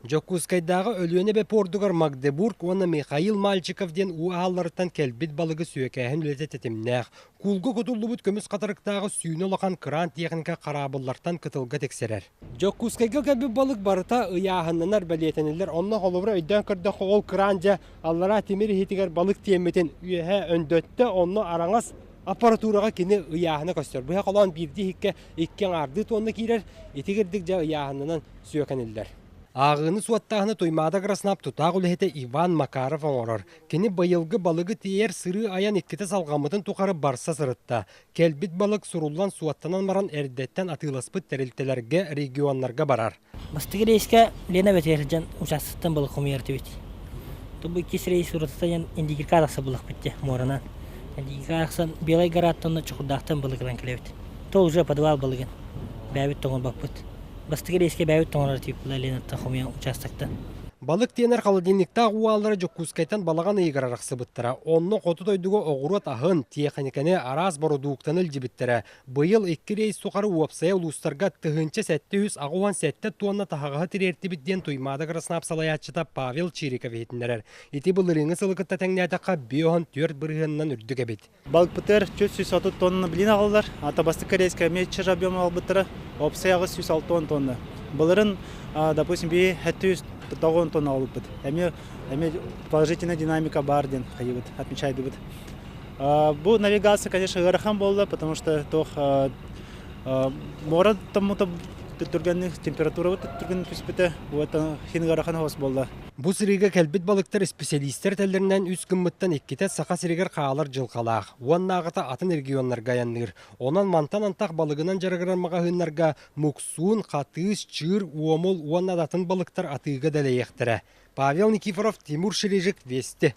Дьокуускайдааҕы Өлүөнэ эбэ пуордугар Магдебург уонна Михаил Мальчиков диэн уу аалларыттан кэлбит балыгы сүөкээһин үлэтэ тэтимнээх. Куулга кутуллубут көмүс хатырыктааҕы сүүнэ улахан кыраан тиэхиньикэ хараабыллартан кытылга тиксэрэр. Дьокуускайга кэлбит балык барыта ыйааһыннанар бэлиэтэниллэр. Онно холобура өйдөөн көрдөххө ол кыраан дьэ аллараа тимир иһитигэр балык тиэммитин үөһэ өндөттө, онно араҥас аппаратураҕа кини ыйааһына көстөр. Быһа холоон биирдии иһиккэ икки аҥаардыы туонна киирэр, итигирдик дьэ ыйааһыннанан сүөкэниллэр. Ааҕыыны суоттааһыны Туймаада Краснап тутаах үлэһитэ Иван Макаров оҥорор. Кини быйылгы балыгы тиэйэр сырыы-айан иккитэ салҕаммытын тухары барса сырытта. Кэлбит балык суруллан суоттанан баран эрдэттэн атыыласпыт тэрилтэлэргэ, регионнарга барар. Бастакы рейскэ Лена бэтигэр сылдьан участоктан балык хомуйар этибит. Бу иккис рейс уратыта диэн Индигирка тахса буллахпыт дии муоранан. Индигирка тахсан Белай Гораттан Чокурдаахтан балык ылан кэлэбит. То уже подвал балыгын. Бэйэбит тоҥорбоппут. Бастакы рейскэ бэйэбит тоҥорор этибит Ленаттан хомуйан участоктан. Балык тиэнэр холодильниктаах уу ааллара Дьокуускайтан балаҕан ыйыгар арахсыбыттара. Онно хоту дойдуга оҕуруот аһын, тиэхиньикэни, араас бородууктаны илдьибиттэрэ. Быйыл икки рейс тухары уопсайа улуустарга 1787 туонна таһаҕаһы тириэртибит диэн Туймаада Красноп салайааччыта Павел Чириков иһитиннэрэр. Ити былырыыҥҥы сылы кытта тэҥнээтэххэ 54 бырыһыанынан үрдүк эбит. Балыкпытыгар 430 тонна блин аҕаллар, ата бастакы рейскэ эмиэ чыр объем аҕалбыттара, уопсай 860 тонна. Былырын, допустим, биһи 790 тонна аҕалбыппыт. Эмиэ эмиэ положительная динамика баар диэн хайыбыт, отмечайдыбыт. Бу навигация, конечно, ыарахан буолла, потому что туох муора томмута түргэнник температура түргэнник түспүтэ, вот хин ыарахан хос буолла. Бу сырыыга кэлбит балыктар исписэлиистэр этэллэринэн үс гыммыттан иккитэ Саха сиригэр хаалар дьылҕалаах, уоннааҕыта атын регионнарга айанныыр. Онон мантан антах балыгынан дьарыгырар маҕаһыыннарга муксуун, хатыыс, чыыр, уомул уонна да атын балыктар атыыга дэлэйиэхтэрэ. Павел Никифоров, Тимур Ширижик, Вести.